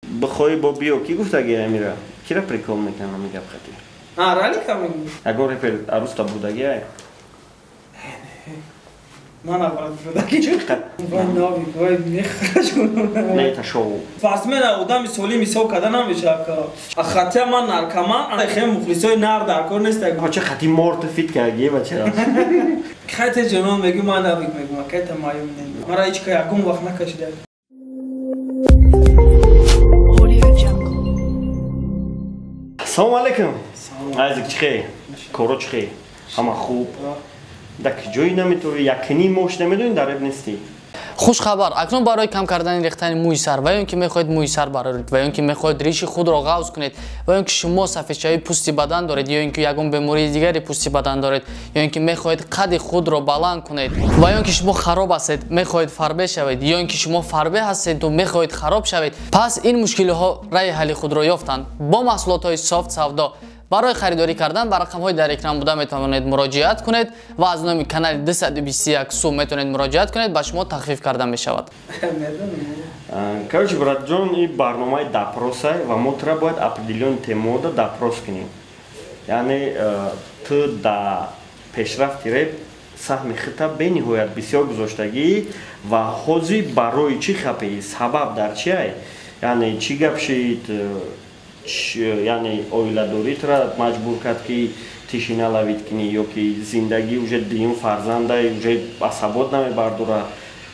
Бихоҳӣ бо биё, ки гуфтаги амира? Кира прикол мекунам ҳамин гап хати? А, ралика мегӯ. Ягон репер аруста будаги ай? Ман аввал будаги. Вай навик, вай мехраш. Не, это шоу. Спортсмена одами солим ҳисоб карда намешавад. А хотя ман наркоман, ана хеле мухлисои нар дар кор нест. Бача хати морт фит кардаги, бача. Кайте ҷонон мегӯ, ман навик мегӯм, кайте маём не. Мара ҳеҷ ка ягон вақт накашида. Салом алейкум. Айзек, чӣ хел? Коро чӣ хел? Ҳама хуб? Дар ҷое наметавӣ, якним мош намедонӣ, дар реп нестӣ. Хушхабар, акнун барои кам кардани рехтани мӯи сар ва ё ин ки мехоҳед мӯи сар бароред ва ё ин ки мехоҳед риши худро ғавз кунед ва ё ин ки шумо сафедшавии пӯсти бадан доред ё ин ки ягон бемории дигари пӯсти бадан доред ё ин ки мехоҳед қади худро баланд кунед ва ё ин ки шумо хароб ҳастед, мехоҳед фарбе шавед ё ин ки шумо фарбе ҳастеду мехоҳед хароб шавед, пас ин мушкилиҳо раи ҳалли худро ёфтанд. Бо маҳсулотҳои Софт Савдо барои харидорӣ кардан ба рақамҳои дар экран буда метавонед муроҷиат кунед ва аз номи канали 221 сум метавонед муроҷиат кунед, ба шумо тахфиф карда мешавад. Короче, братҷон, ин барномаи допросай ва мо тура бояд определённый темода допрос кунем. Яъне ту да пешрафти реп саҳми хита бениҳоят бисёр гузоштагӣ ва ҳозир барои чӣ хапӣ? Сабаб дар чиай? Яъне чӣ гап шид? Яъне оиладоритра маҷбур кард ки тишина лавид кунӣ ё ки зиндагӣ уже дуюм фарзандай уже асабот намебардора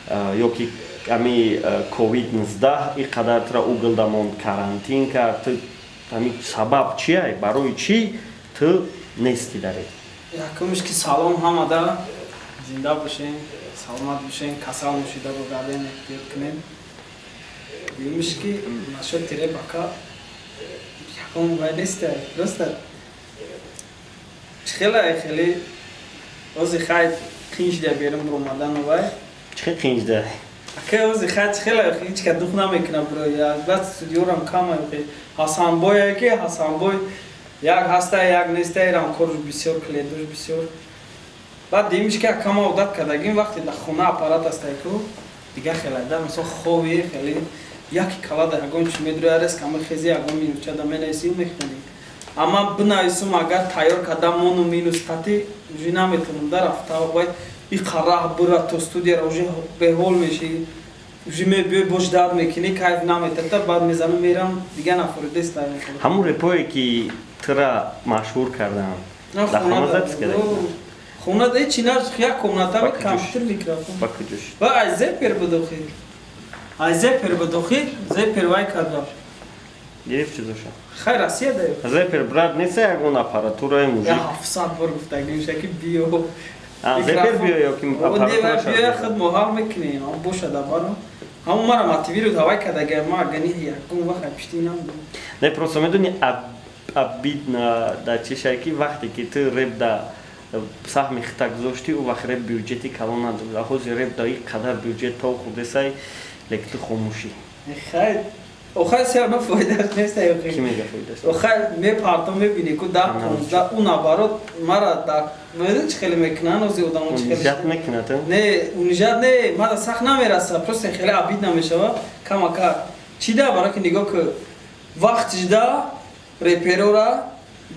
ё ки ами ковид-19 ин қадар тура угл монд, карантин кард, ту ами сабаб чиай? Барои чӣ ту нестӣ дар ин? Якумш ки салом ҳамада, зинда бошем, саломат бошем, касал нӯшида богардем, эҳтиёт кунем. Дуюмш ки нашоти реп ака ягон вай неста, просто хеле хеле ози хай қин шуда берун буромадану вай. Чӣ қин шуда? Ака ози хай хеле ҳеҷ ка дух намекунад бирои, баъд студиорам кам. Ҳасанбой ки Ҳасанбой як ҳаста, як неста, ирам корш бисёр, клиентош бисёр. Баъд димиш ки акама одат кардагим, вақте дар хона аппарат астае ку дига хеле да мисол хови хеле яки калада ягон чи медроя, рез кама хези ягон минутчада менависӣ, мехонӣ. Амма бинависум, агар тайёр карда мону минус қати уже наметавонам да рафта, бояд и қараҳ бура то студияра, уже беҳол мешӣ, уже мебиёй бош дард мекунӣ, кайф наметата, баъд мезанам мерам, дига нафуридест. Ҳамун репое ки тура машҳур кардам, дар хона запись карда? Хона да ҳечи на, як комната, компютер, микрофон. Ба куҷош? Ва аз зепер будохи. Аз зепер будохи, зепер вай карда. Гирифт чизоша? Хай Россия да. Зепер брат нест, ягон аппаратураи мужик. Я 700 бор гуфтагим, ки биё. А зепер биё ё ки аппаратура? Биё, худ мо ҳал мекунем, ҳам боша да баро. Ҳамон мара мотивирует ҳавай кардага, ма агани ягон вақт пишти намудам. Не, просто медони обидно да чишай ки вақте ки ту реп да саҳми хита гузоштӣ, ӯ вақт реп бюҷети калон надошт. Ҳозир реп да ин қадар бюҷет то хурдесай, лекин ту хомӯшӣ. Хай, охай се ма фоидаш нест. Ки мега фоидаш? Охай мепартом, мебинӣ ку 10 15 ӯ наоборот мара да медонӣ чӣ хеле мекунанд ози одамо, чӣ хеле унижать мекунад? Не, унижать не, мара сахт намераса, просто хеле обид намешава камака. Чӣ да барои ки нигоҳ ку, вақтиш да реперора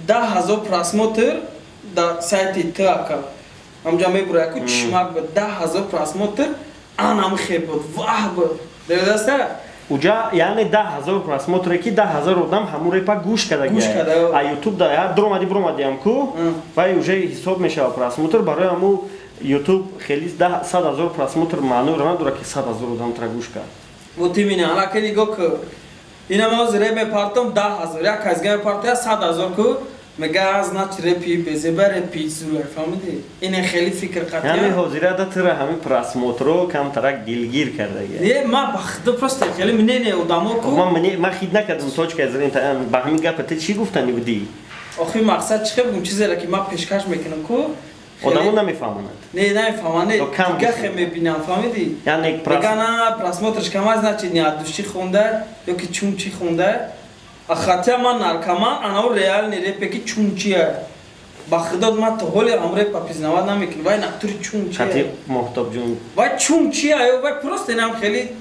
10 000 просмотр дар сайти т ака ҳамҷа мебура ку чишмак буд, 10 000 просмотр анам хеб буд, ваҳ буд, дедаста. Уҷа яъне 10 000 просмотре ки 10 000 одам ҳамун репа гӯш кардаги. А ютуб да дуромади буромадиам ку вай уже ҳисоб мешава просмотр. Барои ҳаму ютуб хеле 100 000 просмотр маъноро надорад ки 100 000 одам тра гӯш кард. Вот именно, алака нигоҳ ку, инам ҳозир реп мепартом 10 000, як казга мепартоя 100 000 ку мега, значит репи безеба, репи зур, фаҳмидӣ? Ине хеле фикр қатъия. Яъне ҳозира да тура ҳамин просмотро камтарак дилгир кардаги? Не, ма ба худо просто хеле мнение одамо ку. Ман хид накардам точка ба ҳамин гапа, ту чӣ гуфтани будӣ? Охи мақсад чӣ хел бигум, чизеро ки ман пешкаш мекунам ку одамо намефаҳмонанд. Не, намефаҳманд, не, дига хе мебинам, фаҳмидӣ? Яъне мега на просмотрш кам аст, значит не от души хонда ё ки чун чӣ хонда. А хотя ман наркоман, анау реальный репе ки чунчия. Ба худо ман то ҳоли ам репа признавать намекунам. Вай натури чунчия. Хати Моҳтобҷон. Вай чунчия, вай просто инам хеле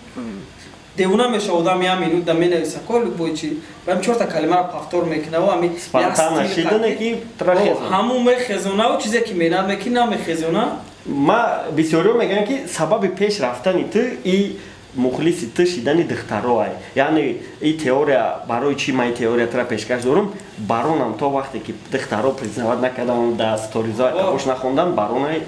Девона меша одам я минут да менависа ко любой чи. Прям чорта калимаро повтор мекунаву ами спонтанно шидане ки трахезона. Ҳамун мехезонаву чизе ки менад меки намехезона. Ма бисёриҳо мегӯянд ки сабаби пеш рафтани ту и мухлиси ту шидани духтаро ай. Яъне и теория барои чӣ ман и теория тура пешкаш дорум? Баронам то вақте ки духтаро признавать накардам, да сториза қабош нахондан, баронай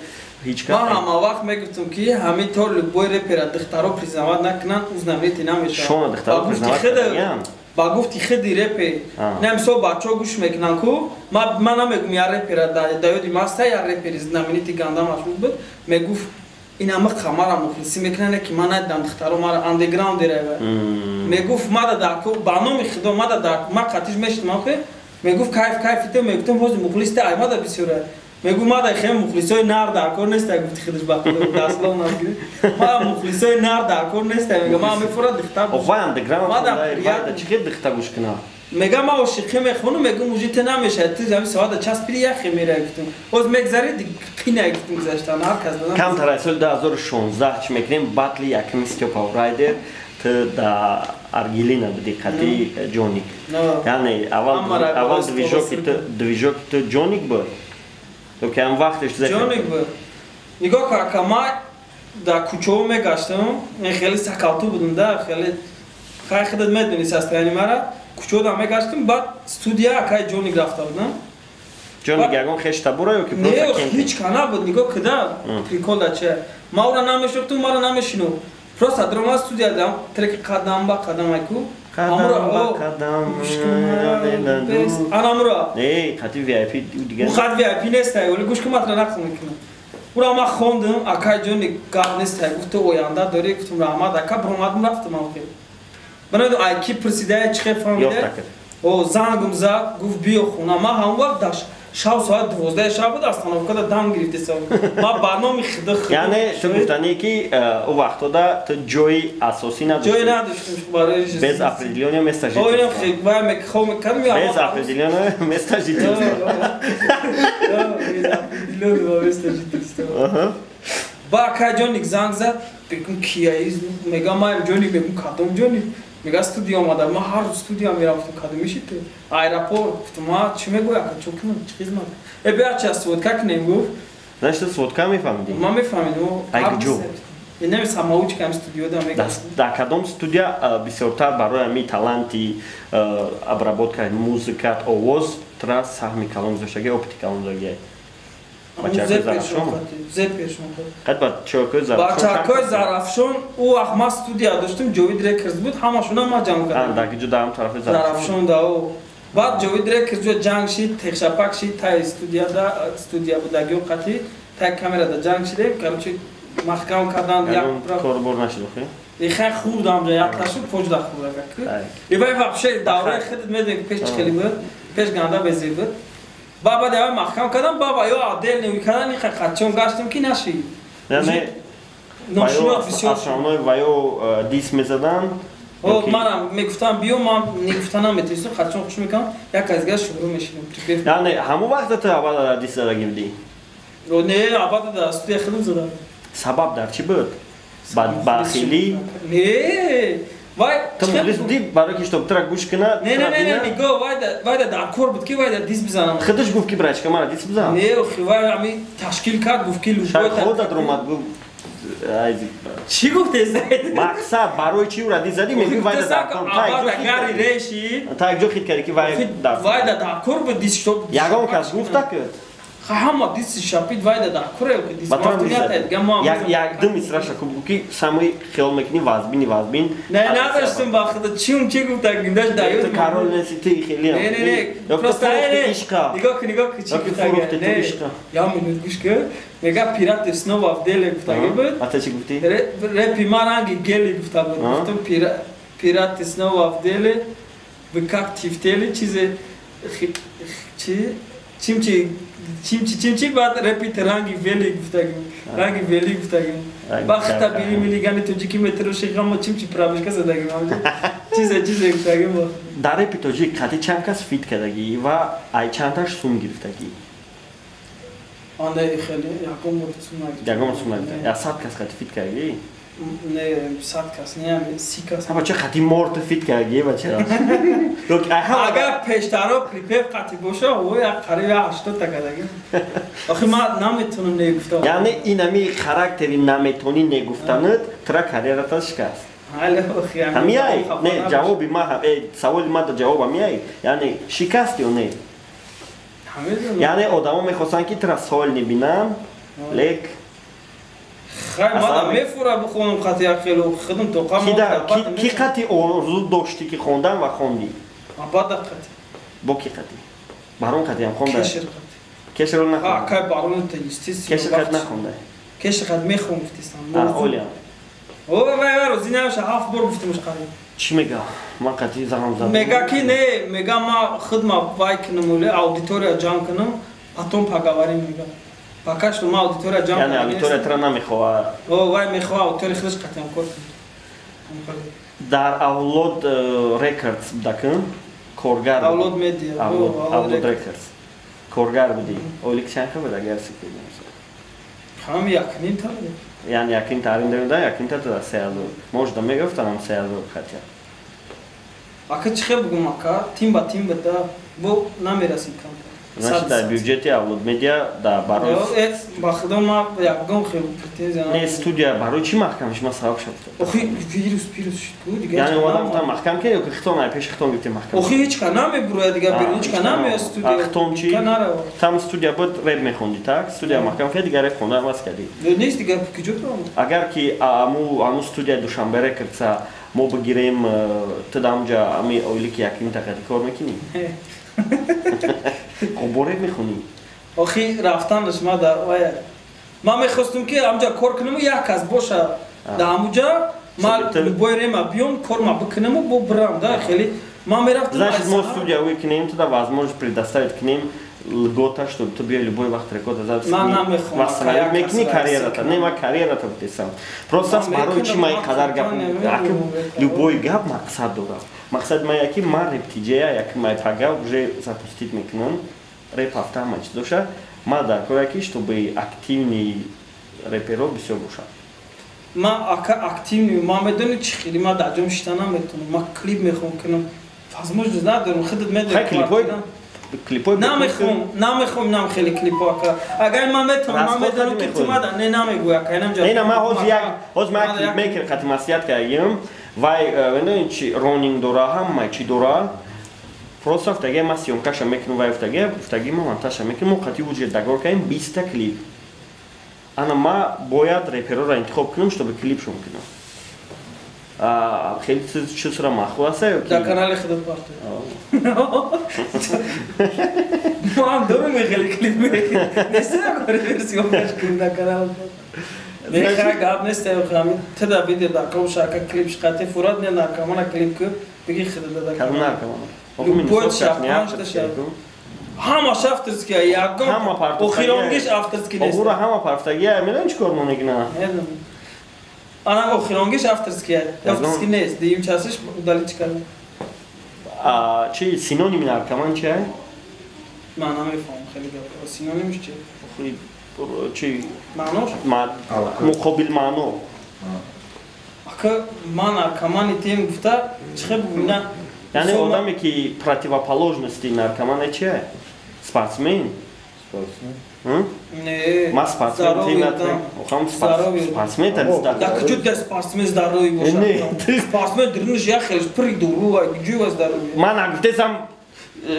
ҳеҷ кас. Ман ҳама вақт мегуфтам ки ҳамин то любой репера духтаро признавать накунанд, ӯ знаменитый намешавад. Шона духтаро признавать кардагиянд? Ба гуфти худи репе. Не мисол бачаҳо гӯш мекунанд ку, ман намегум я репера да ёди маста я репери знаменитый ганда машҳур буд, мегуфт ин ҳама қамара мухлисӣ мекунанд, ки ман надидам духтаро мара андеграунд дерева. Мегуфт мада даку ба номи худо мада даку ман қатиш мешидам охе, мегуфт кайф кайфи ту, мегуфтам ҳозир мухлис та аймада бисёра. Мегуфт мада хем мухлисои нар дар кор нест, гуфти худаш ба худо даслов назгир. Мада мухлисои нар дар кор нест, мега ман мефурад духтар. Вай андеграунд вай чӣ хел духтар гӯш кунад? Мега ман ошиқӣ мехонам, мегум уже те намешавад, ту ҳамин соата часпиди яхе мера гуфтам. Боз мегзари қина гуфтам гузаштан ҳар кас додам. Камтар аз соли 2016 чӣ мекунем батли якми Стёпа Райдер ту да Аргелина буди қати Ҷоник. Яъне аввал движоки ту Ҷоник буд. То ки ҳам вақтеш Ҷоник буд. Нигоҳ кар ка ман дар кӯчаҳо мегаштам, хеле сакалту будам да, хеле хай худат медонӣ состояние мара. Кӯчода мегаштам, баъд студия акай Ҷоник рафта будам. Ҷоник ягон хеш табура ё ки просто кемпинг? Не, ҳеҷ ка набуд, нигоҳ кида, прикол да че. Ма ӯра намешнохтум, мара намешинохт. Просто даромад студия дам, треки қадам ба қадам айку. Қадам ба қадам. Анамура. Не, қати VIP дигар. Ӯ қат VIP нестай, вале гӯш кун матра нақл мекунам. Ӯра ман хондам, акай Ҷоник гап нестай, гуфт ту оянда дорӣ, гуфтум раҳмат, ака баромадам рафтам охир. Банайду ай ки пурсидая чӣ хел фаҳмида? О, зангум зад, гуфт биё хона. Ман ҳамон вақт дар шаб соат 12 шаб буд, остановкада дам гирифтесам. Ман ба номи худо худо. Яъне ту гуфтанӣ ки ӯ вақтода ту ҷои асосӣ надоштӣ. Ҷой надоштам барои без определённого места жительства. Ой, вай мекхо мекардам я. Без определённого места жительства. Без определённого места жительства. Ба акай Ҷоник занг зад, бигум кияи, мегам ман Ҷоник, мегум кадом Ҷоник? Мега студия омада, ман ҳар рӯз студия мерафтам, кадом мешид ту? Аэропорт, гуфтам, ма чӣ мегӯй, ака, чӣ кунам, чӣ хизмат? Э, биё ча сводка кунем, гуфт. Значит, ту сводка мефаҳмидӣ? Ман мефаҳмидам. Ай куҷо? Нами самоучка ам студио да мега. Дар кадом студия бисёртар барои ҳамин таланти обработка музыкат, овоз тра саҳми калон гузоштагӣ, опыти калон гузоштагӣ? Қад бачакои Зарафшон? Бачакои Зарафшон, ӯ вақт ман студия доштам, Ҷовид Рекордс буд, ҳамашона ман ҷанг кардам. Дар куҷо, дар ҳам тарафи Зарафшон? Зарафшон да ӯ. Баъд Ҷовид Рекордс ҷо ҷанг шид, техшапак шид, тай студияда, студия будагиё қатӣ, тай камерада ҷанг шидем, короче, маҳкам кардан, як корбор нашид охи? Ихай хурдам ҷа, як ташу поҷда хурдага. И вай вообще давраи худат медонӣ ки пеш чӣ хеле буд, пеш ганда безир буд. Баба давай маҳкам кардам, баба ё отдельно уй кардан, иха қатчон гаштам ки наши. Яъне основной ваё дис мезадан? О, манам мегуфтам биё, ман негуфта наметавонистам, қатчон хуш мекардам, як аз дигар шурӯъ мешидам. Яъне ҳамон вақт ту аввал дис задагӣ будӣ? Не, аввал дар студия худам задам. Сабаб дар чӣ буд? Ба хелӣ? Не, вай ту мухлис будӣ барои ки чтоб тура гӯш кунад? Не, не, не, нигоҳ, вайда дар кор буд ки вайда дис бизанам. Худаш гуфт ки брачка мара дис бизан? Не, охи вай ҳами ташкил кард, гуфт ки любой шайх худат омад гуфт. Чӣ гуфтед? Мақсад барои чӣ ӯра дис задӣ? Мегӯӣ вайда дар кор. Гари реши. Та як ҷо хит кардӣ ки вай дар вайда дар кор буд дис чтоб ягон кас гуфта ки ҳама диси шапид вайда дар кор ки дис як ду мисраша хуб гуфт ки самои хиёл мекунӣ вазбини вазбин. Не, надоштам ба худо чим чӣ гуфта гиндаш даёд. Ту карол неси ту хеле. Не, не, не, просто ишқа. Нигоҳ кун, нигоҳ кун чӣ гуфта. Не, я минут гӯш кун. Мега пираты снова в деле гуфтагӣ буд. А ту чӣ гуфтӣ? Репи ма ранги гели гуфта буд. Гуфтам пираты снова в деле, вы как тифтели чизе чи чимчи чимчи чимчи баъд репит ранги вели гуфтагим, ранги вели гуфтагим. Бахта били милигани тоҷики метроши ғама чимчи правишка задагим. Чизе чизе гуфтагим. Дар репи тоҷик қати чанд кас фит кардагӣ ва ай чандташ сум гирифтагӣ? Анда хеле ягон бор сум нагирифтам. Ягон сум нагирифтагӣ. Я 100 кас қати фит кардагӣ? Не, 100 кас, не, 30 кас. Ҳама ча хати морт фит карги бача. Агар пештаро припев қати боша, о як қариб 80 та кадаги. Охи ман наметонам не гуфтам. Яъне инами характери наметонӣ не гуфтанат тра карьерата шикаст. Ҳамияй? Не, ҷавоби ма, саволи ма да ҷавоб ҳамияй. Яъне шикаст ё не? Яъне одамо мехостанд ки тра сол небинанд, лек хай мада мефура бихонам қати як хело хидм тоқа. Ки қати орзу доштӣ ки хондан ва хондӣ? Абада қати. Бо ки қати? Барон қатиам хонда? Кешир қати. Кеширо нахонда? Кай барон та естественно. Кешир қат нахонда? Кешир қат мехон гуфтистам. Олия. О, вай вай розӣ намеша, 7 бор гуфтимш қариб. Чӣ мега? Ман қати занам задам. Мега ки не, мега ма хидма вай кунам, уле аудитория ҷамъ кунам, потом поговорим мега. Пока что ма аудитория ҷамъ. Яъне аудитория тра намехоҳад. О, вай мехоҳад аудитория худаш қатъиан кор кунад. Дар Авлод Рекордс будакун? Коргар. Авлод Медиа. Авлод Рекордс. Коргар будӣ. Ойлик чанд буд агар секрет намешад? Ҳам 1.5 та буд. Яъне 1.5 та аренда медоданд, 1.5 та да 3000. Можда мегуфтанам 3000 хотя. Ака чӣ хел бугум ака? Тим ба тим буда, бо намерасид камтар. Значит, дар бюджети Авлод Медиа да барои ба худо ма ягон хел претензия не студия барои чӣ маҳкам шуд? Ма сабаб шуд. Охи вирус шуд ку дигар. Яъне омадам гуфтам маҳкам ки ё ки хитон ай пеши хитон гуфтем маҳкам. Охи ҳеч ка намебурояд дигар берун, ҳеч ка намеояд студия. Хитон чӣ? Там студия буд реп мехондӣ, так? Студия маҳкам ки дигар реп хонда ҳавас кардӣ. Нест дигар куҷо бирам? Агар ки аму студия Душанбе Рекордса мо бигирем, ту дар онҷа ами ойлики 1.5 та қати кор мекунӣ? Хоб бо реп мехонӣ? Охи рафтанаш ма дар вай ман мехостум ки ҳамҷа кор кунаму як кас боша дар ҳамуҷа, ман любой рема биём корма бикунаму бо бирам да хеле ман мерафтам. Значит, мо студия кунем, туда возможность предоставить кунем льгота, чтобы ту биёй любой вақт рекорда запись кунӣ. Ман намехоҳам. Восстановить мекунӣ карьерата. Не, ман карьерата гуфтесам. Просто барои чӣ ман ин қадар гап, любой гап мақсад дорад. Мақсади ман яки ман реп тиҷея, яки ман пага уже запустить мекунам. Реп ҳафта ҳама чиз доша. Ман дар кор яки, чтобы активный реперо бисёр бошад. Ман ака активный, ман медонӣ чӣ хеле ман дар ҷом шита наметавонам. Ман клип мехоҳам кунам. Возможность надорам, худат медонӣ. Хай клипҳои клипҳои намехоҳам, нам хеле клипҳо ака. Агар ман метавонам, ман медонам ки ту мада не намегӯй ака, инам ҷа. Не, на ман ҳозир як ҳозир ман клипмейкер қати маслиҳат кардагим. Вай медонӣ чи ронинг дора, ҳама чи дора. Просто гуфтагӣ ман съёмкаша мекунам, вай гуфтагӣ ман монтажша мекунам, мо қати уже договор кардем 20 та клип. Ана ма бояд репероро интихоб кунам, чтобы клипшон кунам. Хеле чизро махул аст ё ки дар канали худат партои. Ман дорум хеле клип мекунам. Нест як репер съёмкаш кунам дар канал. Не, хай гап нест, ҳамин туда видео дар ком шака клип шқати фурат не наркомана клип ку биги худат дар канал. Наркомана. Любой шапаншта шап. Ҳамаш авторский, ягон охиронгиш авторский нест. Охура ҳама партофтагия, медонӣ чӣ кор монегина? Медонам. Ана охиронгиш авторский, авторский нест, дуюм часиш удалить кардам. Чи синоними наркоман чи? Ман намефаҳмам хеле гап. Синонимш чи? Охи чи маънош? Муқобил маъно. Ака ман наркомани тем гуфта чӣ хел бигӯям? Яъне одаме ки противоположности наркомана чи? Спортсмен? Спортсмен. Не. Ма спортсмен ти натре. Охам спортсмен та да. Да куҷо да спортсмен здоровый бошад? Спортсмен дурниш як хелеш пури дуру ва куҷо ва здоровый? Ман нагуфтесам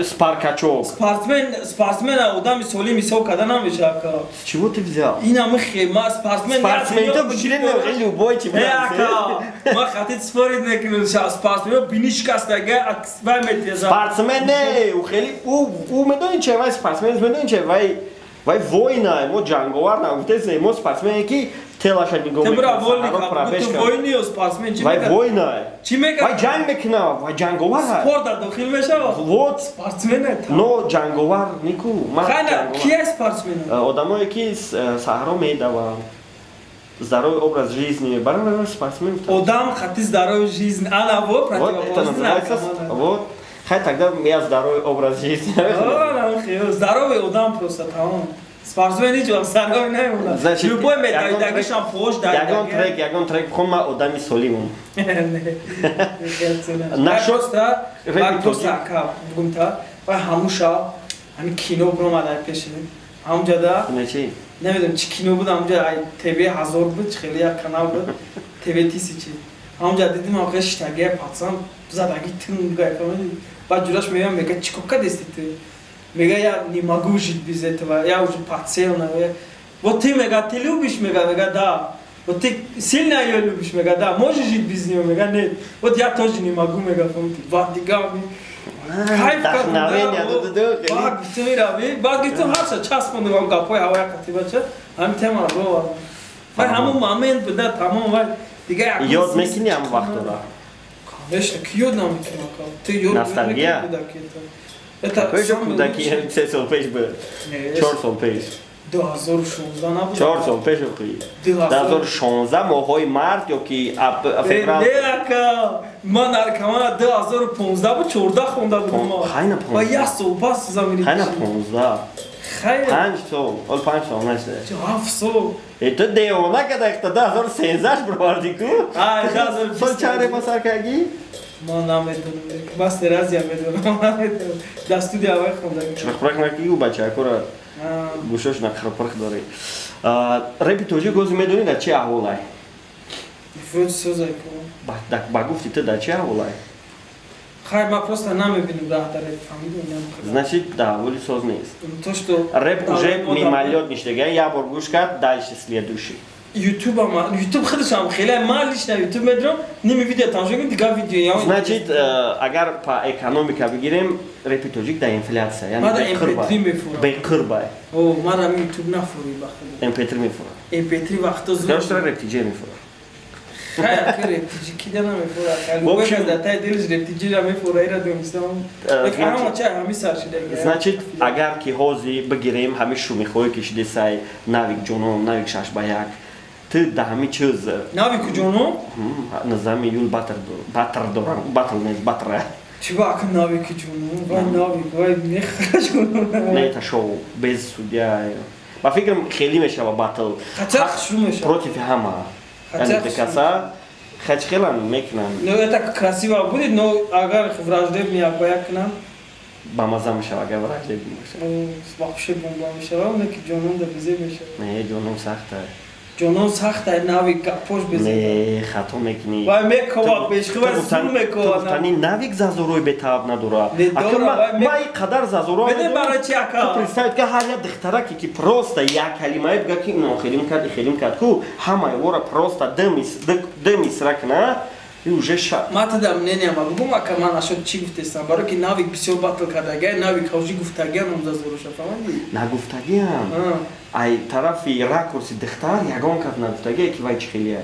спаркачок. Спортсмен одами солим ҳисоб карда намешавад ака. С чего ты взял? Ина михе, ма спортсмен. Спортсмен то бучилен любой чи. Не ака. Ма хатит спорит мекунам. Спортсмен биниш кастага вай метеза. Спортсмен не, у хели у медони че вай спортсмен медони че вай вай война, мо ҷанговар нагуфтесе, мо спортсмене ки телаша нигоҳ мекунад. Бра вольник, ту войни ё спортсмен чӣ мекунад? Вай война. Чӣ мекунад? Вай ҷанг мекунад, вай ҷанговар. Спорт дар дохил мешавад? Вот спортсмене. Но ҷанговар нику. Хайна, ки е спортсмен? Одамое ки саҳро медаванд. Здоровый образ жизни. Барои спортсмен. Одам хати здоровый жизнь. Ана вот противоположность. Вот. Хай тогда я здоровый образ жизни. Здоровый одам просто тамом. Спортсмен ҳеҷ вақт сарой намемонад. Любой медалидагишам пош дар ягон трек хон, ман одами солимам. Нашоста просто ака бугум та вай ҳамун шаб ҳамин кино биромад ай пеши ҳамунҷада, намедонам чӣ кино буд, ҳамунҷа ай ТВ 1000 буд, хеле як канал буд, ТВ 1000. Ҳамунҷа дидим охир шитагия пацан задаги тун гай, фаҳмидӣ? Баъд ҷураш меоям, мега: «Чӣ кор кардести ту?» Мега: «Я не могу жить без этого, я уже подсел на». «Вот ты, мега, ты любишь?» Мега: «Да». «Вот ты сильно её любишь?» Мега: «Да». «Можешь жить без нее?» Мега: «Нет». «Вот я тоже не могу», мега, фаҳмидӣ? Баъд дига кайф. Баъд гуфтум ирави, баъд гуфтум ҳарча часпондум гапҳои ҳавоя қатибача ҳамин темаро бовардам. Вай ҳамун момент буда, тамом, вай дига. Ёд мекунӣ ҳамон вақтора? Конечно, ки ёд намекунам? Ту ёд? Ностальгия. Кӯдаки 3 сол пеш буд, 4 сол пеш. 2016 набуд? 4 сол пеш охи, 2016 моҳҳои март ё ки феврал. Не, ака, ман наркомана 2015 буд, 14 хонда будам ва як сол пас замини. Хайна, 15, 5 сол, ол 5 сол нашда. 7 сол. Э, ту девона када, 2013 бировардӣ ку. Сол чанд репа сар кардӣ? Ман намедонам, бас разия медонам, намедонам, дар студия аввал хонда. Чирқпирқ накӣ, ӯ бачакора гӯшош нақирпирқ дорӣ. Репи тоҷик ҳозир медонӣ дар чӣ аҳволай? Ба гуфти ту, дар чӣ аҳволай? Хайр, ман просто намебинам раҳ дар реп, фаҳмидӣ? Значит, дар аҳволи соз нест. То что реп уже мимолёт ништага, як бор гӯш кард, дальше следующий. Ютуб, ютуб худашам хеле, ман лично ютуб медорам, ними видео тамошо мекунам, дигар видео. Значит, агар по экономика бигирем, репи тоҷик дар инфляция, яъне MP3 мефурам. Беқурбай. О, манам ютуб нафури ба худо. MP3 мефурам. MP3 вақто зуд. Дошта Реп ТЖ мефурам. Хайр, ки Реп ТЖ кида намефура. Любой дар таи дилиш Реп ТЖ ра мефура, ира донистам. Ҳама чай ҳами сар шида. Значит, агар ки ҳозир бигирем ҳами шумихое ки шидесай, Навик ҷонон, Навик 6 ба 1, ту да ҳами чиз. Навик ҷонон? 19 июл батр дорам, батл нест, батра. Чӣ ба ака Навик ҷонон? Вай Навик, вай мехара ҷонон. Не, это шоу без судья. Ба фикрам, хеле мешава батл. Хотя хушу мешава. Против ҳама. Яъне дикаса хач хелан мекунанд. Ну, это красиво будет, но агар враждебный як ба як кунанд. Ба маза мешава, агар враждебный бошад. Вообще бомба мешава, не ки ҷонон да безе мешава. Не, ҷонон сахта. Ҷонон сахта, Навик гапош безе. Не, хато мекунӣ. Вай мекова, бешхи вай зур мекова. Гуфтани Навик зазорои бетааб надора. Ма и қадар зазоро. Меде барои чи, ака? Ту представить ка, ҳар як духтараке ки просто як калимае бига, ки ино хелим кард, хелим кард ку, ҳамаи ора просто д мисра кна и уже ша. Ма тада мнение ма бугум, ака, ман ашод чӣ гуфтестам? Барои ки Навик бисёр батл кардагия, Навик ҳожи гуфтагиам он зазороша, фаҳмидӣ? Нагуфтагиам. Ай тарафи ракурси духтар ягон кас нагуфтагие, ки вай чӣ хелия.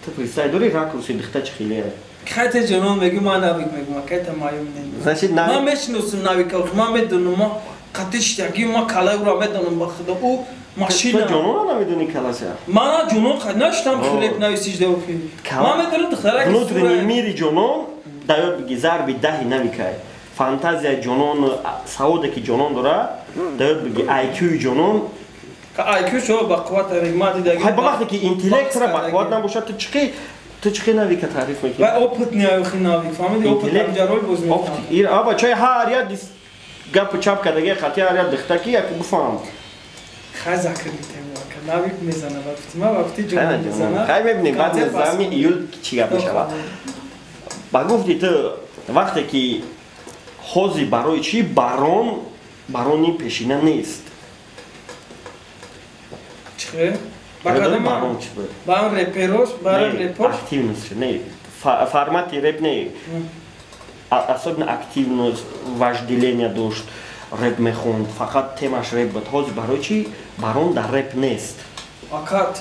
Ту представить дори, ракурси духтар чӣ хелия? Кайте ҷонон мегӯ, ман Навик мегӯм, кайта маём не. Значит, ман мешиносам Навика, ман медонам, ма қатъи шитагӣ, ма калаи ӯро медонам, ба худо, ӯ машина. Ту ҷонона намедонӣ калаша? Мана ҷонон наштам, хлеб нависижда охи. Ман медонам духтараки. Внутренний мири ҷонон даёд биги зарби даҳи Навикай. Фантазияи ҷонон, саводе ки ҷонон дора, даёд биги IQ-и ҷонон. IQ шо ба қувват ма дидаги. Хай, ба вақте ки интеллектра ба қувват набошад, ту чиқи Навика таъриф мекунӣ? Вай опыт не, Навик, фаҳмиди? Опыт ҳамҷа роль боз мекунад. Ир аба чой ҳар як гапу чап кардаги хати ҳар як духтаки як буфаҳм. Хай, закр тема, Навик мезана, ба гуфти ма, ба гуфти ҷонон мезана. Хай, мебинем, баъд 19 июл чӣ гап мешавад. Ба гуфти ту, вақте ки ҳозир барои чӣ барон барони пешина нест? Чихе? Барон чӣ буд? Барон реперош, барон репош. Активность, не формати реп, не, особенно активность, вожделение дошт, реп мехонд, фақат темаш реп буд. Ҳозир барои чӣ барон дар реп нест? Ака,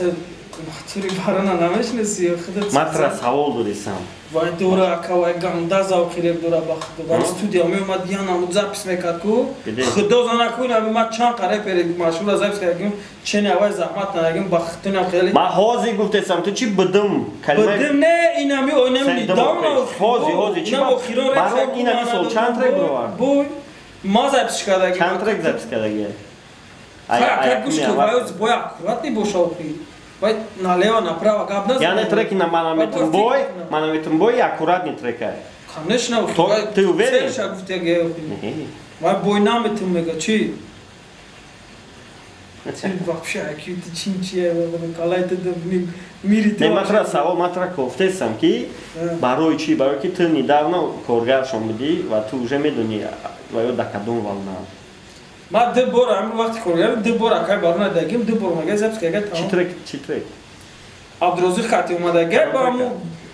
тури барона намешинаси худат? Ман тура савол додисам. Вай дора, ака, вай ганда завқи реп дора, ба худо. Вай студия меомад, янамуд запись мекард ку, худо зана ку, инами ма чанд қа репери машҳура запись кардагим, чени авай заҳмат надагим, ба худтунам хеле. Ман ҳозир гуфтесам, ту чӣ будум? Будум не, инами ойнами давно. Ҳозир чӣ барон инами сол чанд трек бировард? Бой ма запись кардагим. Чанд трек запись кардагия? Ай гӯш ки вай бой аккуратный боша охи. Вай налево направо гап назан. Яъне треки на Манаметум бой аккуратный трек ай. Конечно, ты уверен? Вай бой наметум мега чи? Ти вообще аки ти чин чи калай ти мири ти. Не матра савол матра кофтесам ки барои чи? Барои ки ту недавно коргаршон будӣ ва ту уже медонӣ ва ё да кадом волна. Ма ду бор ҳамин вақти коргар ду бор акай барона дагим ду бор мага запись кага тамом. Чи трек, чи трек? Абдурозиқ хати омадага ба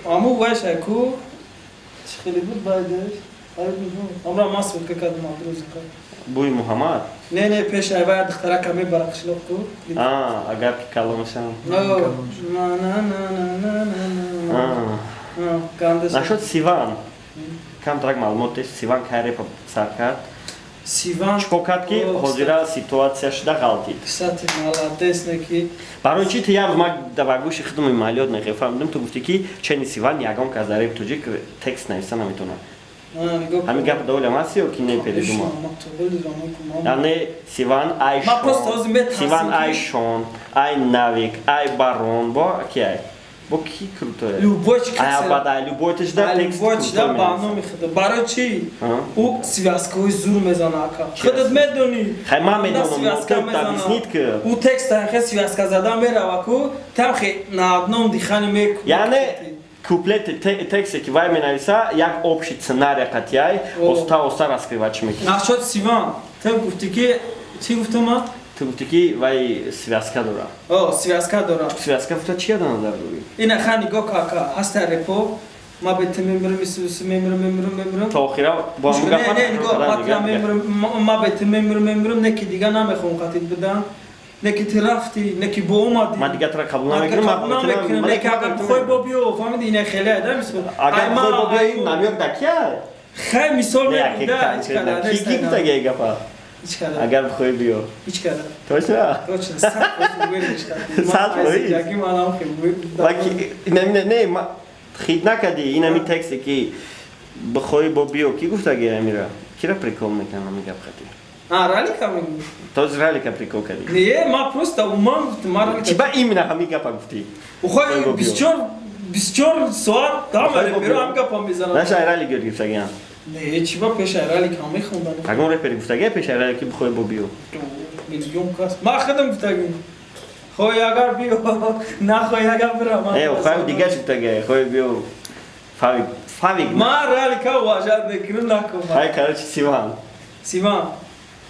аму вайш аку чи хеле буд байдаш. Амра ман сводка кардам Абдурозиқ. Буй Муҳаммад? Не, не, пеш ай вай духтарака мебара қишлоқ ку. А, агар ки калоншам. На на на на на на. Нашуд Сиван. Камтрак маълумот тест Сиван кай репа сар кард? Сиван чико кард ки ҳозира ситуатсия шуда ғалтид? Кстати, молодец неки. Барои чи ту як рӯз ман ба гӯши худум маълиёт нехе фаҳмидам, ту гуфтӣ ки чени Сиван ягон кас дар реп тоҷик текст нависта наметавонад. Ҳамин гап доволям ҳаст ё ки не передумал? Яъне Сиван ай Сиван ай Шон, ай Навик, ай Барон, бо ки ай? Бо ки крутой? Любой чи касе. Ай бадай, любой тижда текст крутой. Ба номи худа. Барои чи? Ӯ связкаҳои зур мезана ака. Худат медонӣ. Хай ман медонам, ту объяснит ки. Ӯ текст хе связка зада мерава ку, там хе на одном дыхании мекунад. Яъне куплет тексте ки вай менависа, як общий сценарий қатъяй, оста оста раскрывать мекунад. Насчёт Сиван, ту гуфтӣ ки чӣ гуфтам ман? Ту гуфтӣ ки вай связка дора. О, связка дора. Связка гуфта чия да назар дорӣ? Ина ха нигоҳ ка, ҳаста репо, ма бе ту мемирам, исус мемирам, мемирам, мемирам. То охира бо ҳам гап. Не, не, нигоҳ, ма мемирам, ма бе ту мемирам, мемирам, не ки дига намехоҳам қатид бидан. Не ки ту рафтӣ, не ки бо омадӣ. Ман дига тура қабул намекунам, не ки агар бихоҳӣ бо биё, фаҳмидӣ, ина хеле да мисол. Агар бихоҳӣ бо биё, намёк да кия? Хай мисол мегӯям, да, ҳеҷ када. Ки гуфтагӣ гапа? Агар бихоҳӣ биё. Ҳеҷ када. Точно? Точно, 100% уверен ҳеҷ када. 100%? Яки манам хел. Не, хит накардӣ, ин ҳамин тексте ки бихоҳӣ бо биё, ки гуфтагӣ амира? Кира прикол мекунам ҳамин гап хати? А, Ралика мегӯ? То Ралика прикол кардӣ? Не, ма просто уман гуфтам, ма Ралика. Чи ба именно ҳамин гапа гуфтӣ? Ухой 24 соат ҳама реперо ҳамин гапа мезананд. Наша ай Ралик ёд гирифтагиам? Не, чи ба пеш ай Ралик ҳам мехондам. Ягон репер гуфтагия пеш ай Ралик ки бихоҳӣ бо биё? Миллион кас. Ма худам гуфтагим. Хоҳӣ агар биё, нахоҳӣ агар бира. Не, хоҳӣ дигар чӣ гуфтагия? Хоҳӣ биё. Фавик, Фавик. Ма Ралика уважать мекунам, накун. Хай, короче, Сиван. Сиван.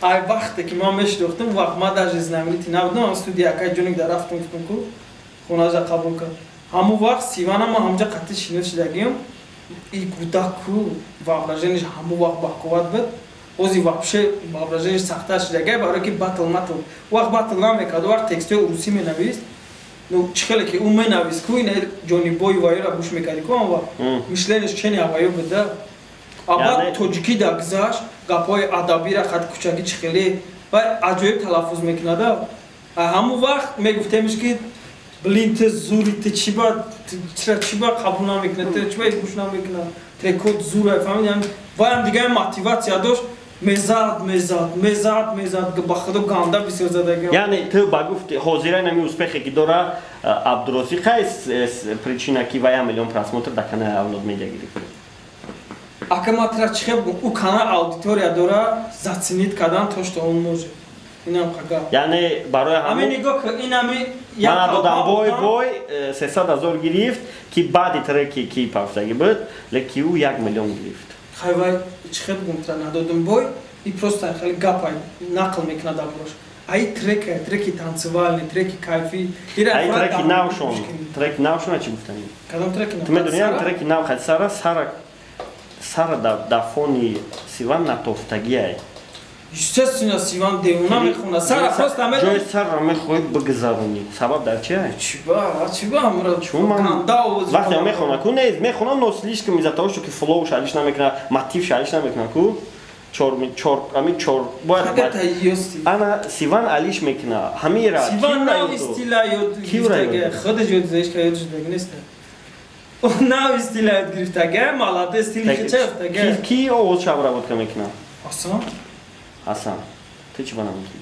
Ай вақте ки ман мешинохтам, вақт ман даже знаменитӣ набудам, студия акай ҷоник дар рафтам гуфтам ку хонажа қабул кард. Ҳамон вақт Сивана ман ҳамҷа қатъи шинос шудагиам, и кӯдак ку воображениеш ҳамон вақт бақувват буд. Ози вообще воображениеш сахтар шудагай, барое ки батл матл. Вақт батл намекард, вақт текстҳои урусӣ менавист. Ну чӣ хеле ки ӯ менавист ку, ина ҷонибои ваёра гӯш мекардӣ ку он вақт. Мышлениеш чени аваё буда. А баъд тоҷикӣ да гузашт, гапҳои адабиро хат кӯчагӣ чӣ хеле вай аҷоиб талаффуз мекунада. Ҳамон вақт мегуфтемш ки блин, ту зури, ту чӣ ба чира чӣ ба қабул намекунад, ту чӣ ба гӯш намекунад, трекот зура, фаҳмидӣ? Вайам дигар мотиватсия дошт, мезад, мезад, мезад, мезад, ба худо ганда бисёр задагиам. Яъне ту ба гуфти ҳозира ин ҳамин успехе ки дора Абдурозиқ ҳаст причина ки вай миллион просмотр дар канали Авлод Медиа гирифт? Ака ма тра чӣ хел бигӯм, ӯ канал аудитория дора, заценить кардан то что он может. Инам қага. Яъне барои ҳамин нигоҳ кун, ин ҳами ман додам бой бой 300 ҳазор гирифт, ки баъди треки ки пафтагӣ буд, леки ӯ 1 миллион гирифт. Хай вай чӣ хел бигӯм, тра надодам бой, и просто хеле гапай нақл мекунад дар борош. Ай трек, треки танцевальный, треки кайфӣ. Ай треки навшон, треки навшон чӣ гуфтанӣ? Кадом треки нав? Ту медонӣ треки нав хати сара сара сара дар фони Сиван натофтагиай. Естественно, Сиван девона мехонад. Сара просто ҷои сарро мехоҳӣ бигзаронӣ. Сабаб дар чи ай? Чиба, чиба амра Чун ман вақте мехонад ку не, мехонад, но слишком из-за того, что ки флоу шалиш намекунад, мотив шалиш намекунад ку. Чор чор ами чор бояд ана Сиван алиш мекунад. Ҳамира Сиван нав стила ёд гирифтага, худаш ёд зеш ка ёд шудага нест. Нав стила ёд гирифтага, молодец, стили ки чефтага. Ки овоз шаб работка мекунад? Асан. Асан. Ту чӣ ба намекунӣ?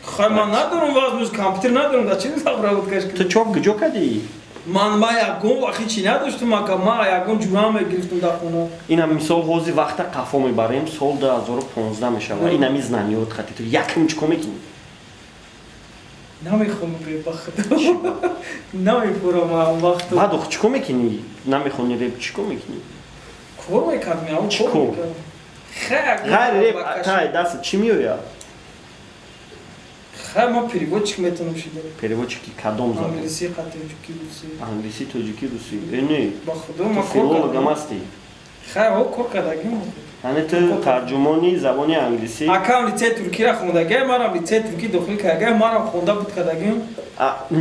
Хай ман надорам возможность, компьютер надорам, да чи обработкаш кунам? Ту чоп куҷо кардӣ? Ман ягон вақти чи надоштам, ака, ман ягон ҷура мегирифтам дар хона. Инам мисол ҳозир вақта қафо мебарем, сол 2015 мешавад. Инами знаниёт хати ту якм чӣ кор мекунӣ? Намехонам бебахт. Намефурам он вақт. Баъд ох чӣ кор мекунӣ? Намехонӣ реп чӣ кор мекунӣ? Кор мекардам, ягон кор мекардам. Хайр реп тай даст чӣ меояд? Хай ман переводчик метавонам шида. Переводчики кадом забон? Англисӣ, тоҷикӣ, русӣ. Англисӣ, тоҷикӣ, русӣ. Э не. Ба худо ман кор филологам ҳастӣ. Хай ҳо кор кардагим. Яъне ту тарҷумони забони англисӣ. Акам лицей туркиро хондагиам, манам лицей туркӣ дохил кардагиам, манам хонда буд кардагим.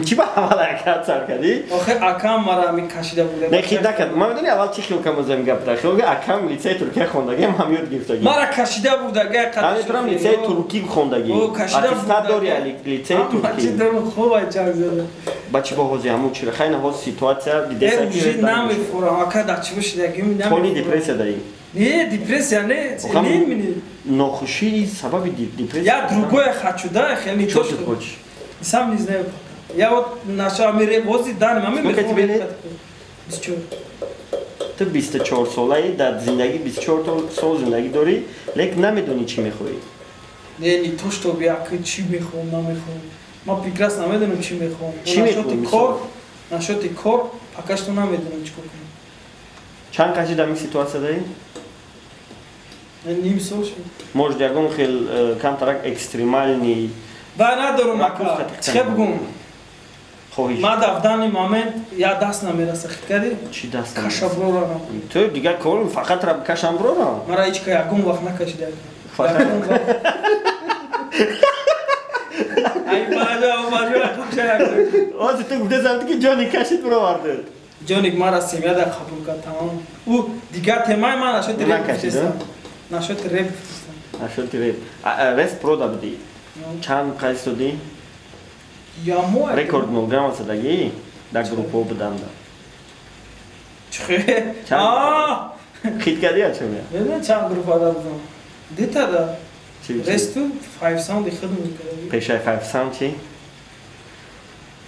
Чӣ ба аввал акат сар кардӣ? Охир акам мара ами кашида буда. Не хид накард. Ман медонӣ аввал чӣ хиёл кардам аз ин гап? Хиёл кардам акам лицей туркия хондагиам, ҳам ёд гирифтагӣ. Мара кашида бурдагиам. Яъне турам лицей туркӣ хондагӣ. Аттестат дорӣ лицей туркӣ. Чӣ дорам хуб ай чанг зада. Ба чӣ бо ҳозир ҳамун чира? Хай на ҳозир ситуатсия дидеса ки уже намефурам. Ака дар чӣ бошидагим намефурам. Фони депрессия даӣ. Не, депрессия не, не мне. Нохуши сабаби депрессия. Я другое хочу, да, я не то, что хочешь. Сам не знаю пока. Я вот нашел мире возле данный момент. Сколько тебе лет? 24. Ту 24 солаи, дар зиндагӣ 24 сол зиндагӣ дорӣ, лекин намедонӣ чӣ мехоҳӣ. Не, не то, что я чӣ мехоҳам, намехоҳам. Ман прекрасно намедонам чӣ мехоҳам. Чӣ мехоҳӣ? Кор, насчёти кор, пока что намедонам чӣ кор кунам. Чанд каши дар ин ситуатсия даӣ? Ним сол шуд. Может, ягон хел камтарак экстремальный Ба надорам ака. Чӣ бигӯм? Хоҳиш. Ман дар данный момент я даст намераса хит кардӣ? Чӣ даст намераса? Кашаброрам. Ту дигар кор фақат ра кашамброрам. Мара ҳеҷ ка ягон вақт накашида. Фақат. Ай бажа, бажа, кушая. Ози ту гуфта замти ки ҷони кашид бировардед. Ҷоник мара семья да қабул кард тамом. Ӯ дигар темаи ман нашуд реп гуфтестам. Нашуд реп гуфтестам. Нашуд реп. Рест прода будӣ. Чанд қайс додӣ? Ямо рекорд 0 грамм задагӣ дар группҳо буданда. Чӣ? Хит кардӣ я чӣ? Не, чанд группа додам. Дита да. Ресту 5 Sound хид мекардӣ. Пешаи 5 Sound чӣ?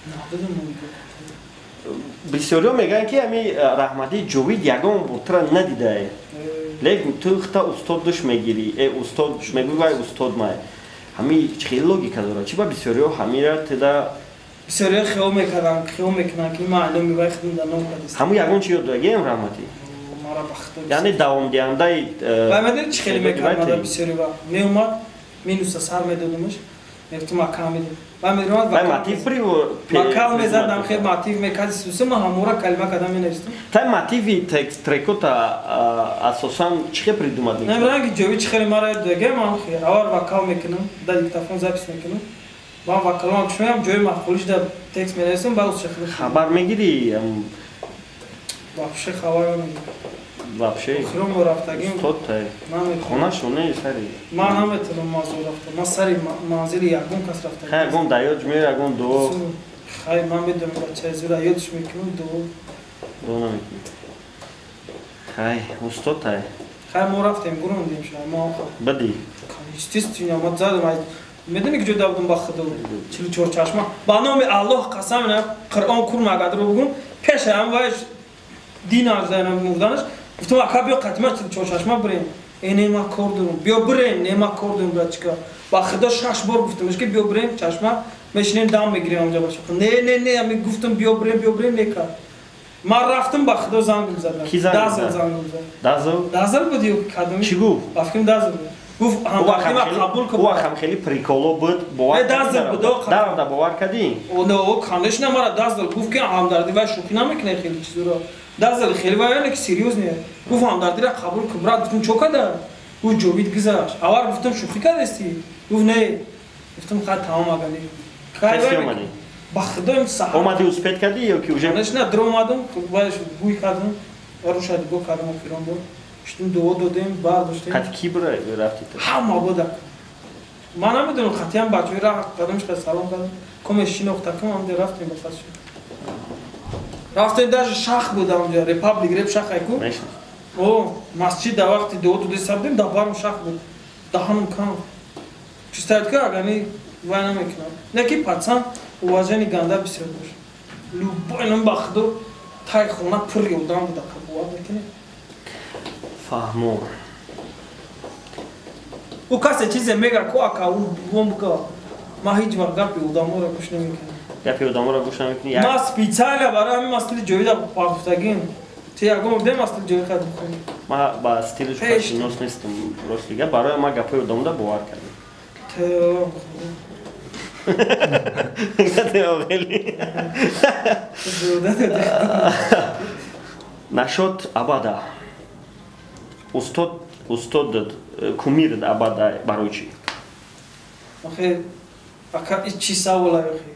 Надодам мумкин. Бисёриҳо мегӯянд ки ҳами Раҳматии Ҷовид ягон бортра надидае. Лекин ту хита устод душ мегирӣ, устод мегӯӣ вай устод май. Ҳами хеле логика дорад. Чӣ ба бисёриҳо ҳамира теда бисёриҳо хиёл мекарданд, хиёл мекунанд ки ман айноми вай хидм дар ном кардистам. Ҳамун ягон чӣ ёд дорагием Раҳматӣ? Мара бахто. Яъне давомдиҳандаи вай медонӣ чӣ хеле мекард мада бисёри вақт меомад минуса сар медодумаш, мегуфтум ака медод. Вай медонад вай мотив вокал мезадам, хел мотив мекард, суса ман ҳамора калима кардам менавистам. Тай мотиви текст трекота асосан чӣ хел придумад мекунӣ? Намедонам ки ҷови чӣ хеле мара ёд додагиам, ман хел аввал вокал мекунам, дар диктофон запис мекунам. Ман вокалам гӯш меям, ҷои маъқулиш дар текст менависам, баъд чӣ хел хабар мегирӣ? Вообще хабар намегирам. Вообще? Охирон бо рафтагим. Устод тай. Хонашон не сари. Ман наметавонам мазур рафта. Ман сари манзили ягон кас рафтагим. Хай ягон даёд меояд, ягон дуо. Хай ман медонам бачаи зура ёдш мекунам дуо. Дуо намекунӣ. Хай устод тай. Хай мо рафтем, гурондем шумо мо. Бадӣ. Естественно, ма задам. Медонӣ куҷо давдум ба худо? 44 чашма. Ба номи Аллоҳ қасам ина Қуръон кур магадро бугум. Пешам вайш дин аз мурданаш. Гуфтам ака биё қатима 44 чашма бирем. Не ма кор дорам. Биё бирем, не ма кор дорам бачка. Ба худо 6 бор гуфтамш ки биё бирем чашма, мешинем дам мегирем онҷа бача. Не, не, не, ами гуфтам биё бирем, биё бирем нека. Ман рафтам ба худо занг задам. Дазл занг задам. Дазл? Дазл буд ё кадом? Чӣ гуфт? Ба фикрам дазл буд. Гуфт ҳамдардӣ ма қабул кун. Ӯ ҳам хеле приколо буд, бовар кардӣ? Дазл буд, дарда бовар кардӣ? Не, конечно мара дазл гуфт ки ҳамдардӣ вай шӯхӣ намекунад хеле чизро. Дазл хеле вай ки серьёзне. Гуфт ҳамдардиро қабул кун. Брат гуфтам чо када? Гуфт ҷовид гузашт. Аввал гуфтам шӯхӣ кардастӣ? Гуфт не. Гуфтам хай тамом агани. Кай омадӣ? Ба худоим саҳар. Омадӣ успеть кардӣ ё ки уже? Конечно, дро омадам, баъдаш гӯй кардам, рӯша дигоҳ кардам охирон бор. Шитум дуо додем, бардоштем. Қати ки рафтӣ ту? Ҳама буда. Ман намедонам, қатъиян бачаҳои раҳ кардам, шқа салом кардам. Коме шинохтакам, ҳамде рафтем ба қасд. Рафтем даже шах буд онҷа, Репаблик реп шах айку. О, масҷид дар вақти дуо дода сабдем, дар барм шах буд. Даҳанам кам. Чистаед ка агани Вай намекунам. Не ки пацан уважение ганда бисёр дошт. Любой нам бахдо тай хона пур ёдам буда кабуат мекунем. Фаҳмо. Ӯ касе чизе мега ку ака ӯ бом бука. Ма ҳеҷ вақт гапи одаморо гӯш намекунам. Гапи одаморо гӯш намекунӣ? Ма специально барои ҳамин ма стили ҷовида партуфтагим. Ту ягон бем ма стили ҷови хад бихонӣ. Ма ба стили шинос нестам, рости гап. Барои ма гапҳои одамода бовар кардам. Нашод абада. Устод кумир абада барои чӣ? Охе, ака ин чӣ савола охе?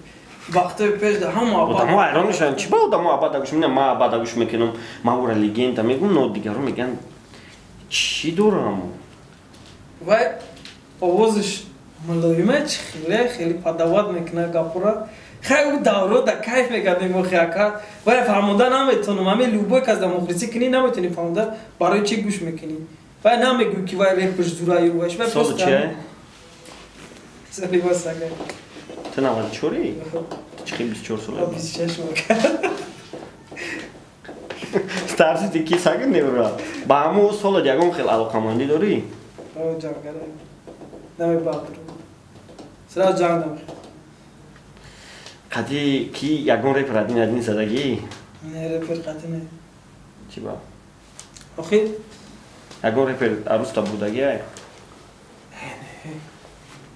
Вақтои пеш да ҳама абада. Одамо ҳайрон мешаванд. Чӣ ба одамо абада гӯш мекунанд? Ман абада гӯш мекунам, ман ӯра легенда мегӯм, но дигарон мегӯянд чӣ дорам? Вай овозиш мулоима чи хеле хеле падават мекунад гапура. Хай ӯ давро да кайф мекардем охе ака. Вай фаҳмода наметонам. Ҳаме любой кас да мухлисӣ кунӣ наметонӣ фаҳмода барои чӣ гӯш мекунӣ. Вай намегӯй ки вай репш зураю вай. Соли чия? Соли васага. Ту 94-и? Ту чӣ хел 24 сола? 26 Старши ти ки сага невра? Ба ҳамун солат ягон хел алоқамандӣ дорӣ? Ҷангара. Намебахтро. Сразу ҷанг намехӯрам. Қади ки ягон репер один один задагӣ? Не, репер қади не. Чӣ ба? Охи? Ягон репер аруста бурдагӣ ай? Не.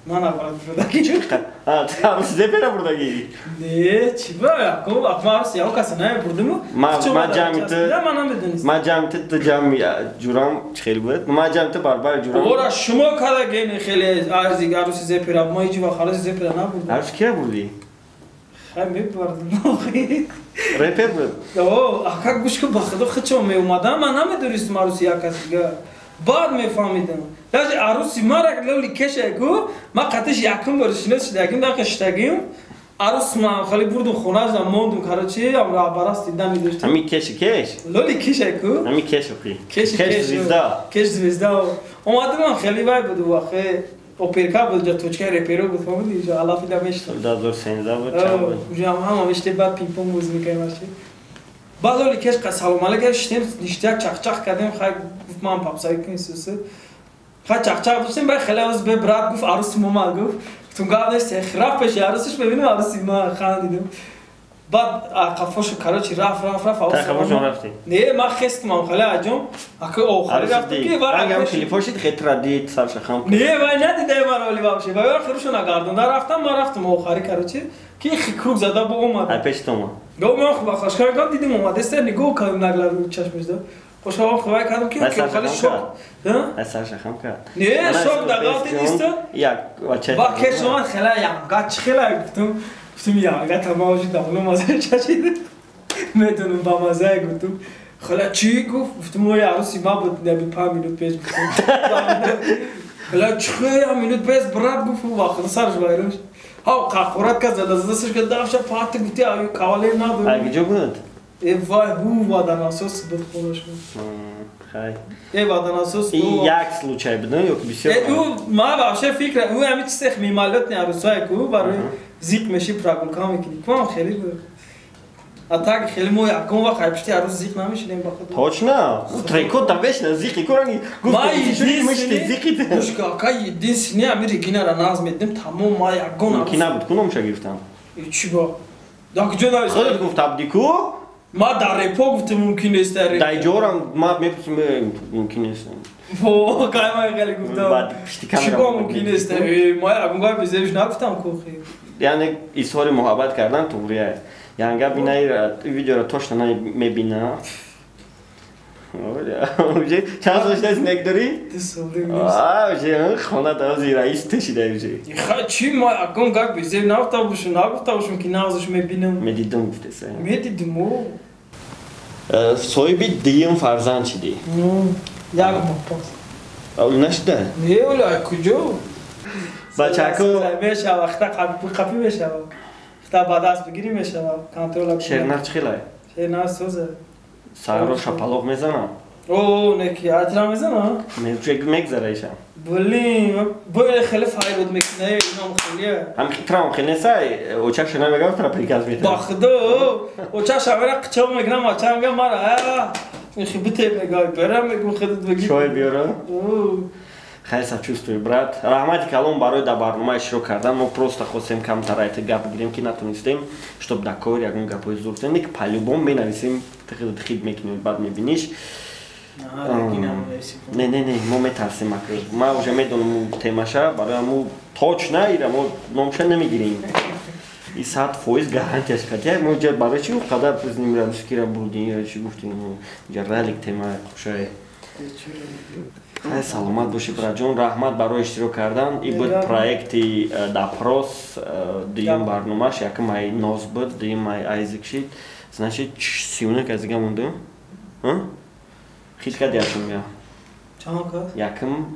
Ман аввал бурдагӣ. Чӣ қад? А, арус репера бурдагӣ? Не, чӣ ба? Ягон вақт ман арус ягон каса намебурдиму. Ма ҷамъи ту. Ман намедонистам. Ма ҷамъи ту, ту ҷамъи ҷурам чӣ хел буд? Ма ҷамъи ту барбари ҷурам. Ора шумо кадагени хеле арзи аруси зепера. Ма ҳеҷ вақт аруси зепера набурдам. Арус кия бурдӣ? Хай мебардам охи. Репер буд? О, ака гӯш кун, ба худо хичо меомадам, ман намедонистам аруси як кас дига. Баъд мефаҳмидам. Даже аруси мара лоли кеше ку, ма қатиш якум бор шинос шидагим, дақа шидагим. Арус ман хали бурдум хонаждам мондум, короче, ам раҳбараст дида медоштам. Ами кеши кеш? Лоли кеше ку? Ами кеш охи. Кеш звезда. Кеш звезда. Омадам ман хели вай буд вақте оперка буд, ҷа точка реперо буд, фаҳмидӣ? Ҷа алафида мешитам. 2013 буд, чанд буд? Уҷа ҳама меште баъд пинг-понг бозӣ мекардем ҳарчи. Баъд лоли кеш қа салом алейкум шитем, ништяк чақчақ кардем, хай гуфт ман папсави кун сусу. Хай чақчақ доштем, баъд хеле оз бе брат гуфт арус мома гуфт. Гуфтум гап нест, рафт пеши арусиш мебинем аруси ма хандидем. Баъд қафошу короче рафт рафт рафт. Та қафошон рафтӣ? Не, ман хестам хеле аҷом. Ака охири рафтам ки вар ангам телефон шид хетра дид сарша хам. Не, вай надида маро оли вообще. Вай охирушо нагардонда рафтам, ман рафтам охири короче ки круг зада бо омад. Ай пеш тома. Го ман хуб хошкар гам дидим омадеста нигоҳ кардам наглар чашмаш да. Хошкар хуб кардам ки хеле шок. Ай сарша хам кард. Не, шок дагал дидиста. Як вача. Ба кеш омад хеле янга чи хеле гуфтам. Гуфтам янга тамоши давло маза чашид. Медонам ба маза гуфтам. Хеле чӣ гуфт? Гуфтам ой аруси ма буд наби 5 минут пеш гуфтам. Хеле чӣ 5 минут пеш брат гуфт вақт сарш вайрош. Ҳа қақурат каз зада зада сарш кард дафша пат гуфти аю кавалер надорам. Ай куҷо буд? Э вай ҳу ваданасос буд хонаш. Хай. Э ваданасос буд. Як случай буд, ё ки бисёр? Э ӯ ма вообще фикр ӯ ҳами чизе мималот не арусай ку барои зиқ меши прогулка мекунӣ. Кум хеле буд. А так хеле мо якон вақт ай пишти арус зиқ намешидем ба худ. Точно? Треко та вечно зиқи коранги гуфт мешти зиқи. Гӯш ка единственный ами Регинара наз медем тамом ма ягон. Ки набуд куномша гирифтам. Чӣ ба? Да куҷо навис? Худат гуфт абдику? Ма дар репо гуфтам мумкин нест дар репо. Дар ҷорам ма мепурсам мумкин нест. Во, кай ма хеле гуфтам. Баъд пишти камера. Чӣ ба мумкин нест? Ма ягон гап безебиш нагуфтам кохи. Яъне изҳори муҳаббат кардан туғрия. Янга бинаи видеоро точно мебина. Уже чанд сол шуда зиндагӣ дорӣ? 2 сол. А, уже хона дарози раис тешида уже. Ха, чӣ ма ягон гап безеб нагуфта бошам, нагуфта бошам ки нағзаш мебинам. Медидум гуфтеса. Медидум о. Соҳиби дуюм фарзанд шидӣ? Як моҳ пас. Оли нашида? Не, оли ай куҷо? Бачако мешава, хта қапи мешава. Хта ба даст бигирӣ мешава, контрола. Шернар чӣ хелай? Шернар соза. Сарро шапалоқ мезанам. О, неки, атра мезана? Мегзара иша. Блин, боя хеле файрод мекунад, инам хеле. Ҳам хитрам хеле несай, очаша намегам, тра приказ метавад. Ба худо, очаша мера қичоқ мекунам, оча мегам мара, ихи бите мегай, берам мегум худат беги. Чой биёра? Хай, сочувствую, брат. Раҳмати калон барои дар барнома иштирок кардан. Мо просто хостем камтар айта гап гирем, ки натонистем, чтоб дар кор ягон гапҳои зур кунем. Ки по-любому менависем, хид мекунем, баъд мебиниш. Не, не, не, мо метарсем, ма уже медонам темаша, барои ҳаму точно ира мо номша намегирем. И 100% гарантияш хатя мо ҷа барои чи қадар нимрадускира бурдем, ё чи гуфтем, ҷа ралик тема хушай. Хай, саломат бошӣ, братҷон, раҳмат барои иштирок кардан. И буд проекти «Допрос», дуюм барномаш, якум ай Ноз буд, дуюм ай Айзик шид. Значит, 31 кас дига монду. Хит кади якум я? Чанд кас? Якум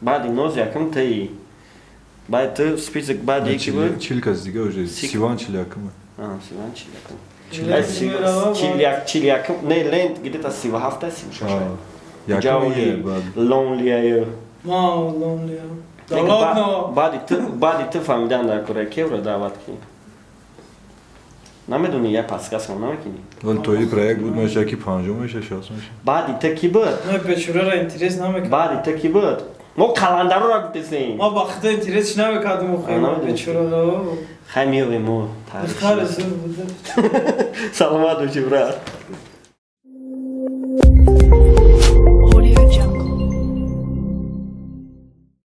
баъди Ноз якум ти. Баъд ту список баъди яки буд? 40 кас дига уже, сиван 41. Сиван 41. 41, не, лент где-то 37, 36. Lonely. Ма lonely. Баъди ту фаҳмидан дар кора кевро даъват ки. Намедони, я подсказка намекунӣ? Вал тои проект буд, меша ки панҷум меша, шаш меша. Баъди ту ки буд? Ма бечораро интерес намекард. Баъди ту ки буд? Мо каландароро гуфтесем. Ма ба худо интерес намекардем, охи бечораро. Хай, меёвем мо. Духтари зур буд. Саломат бошӣ, брат.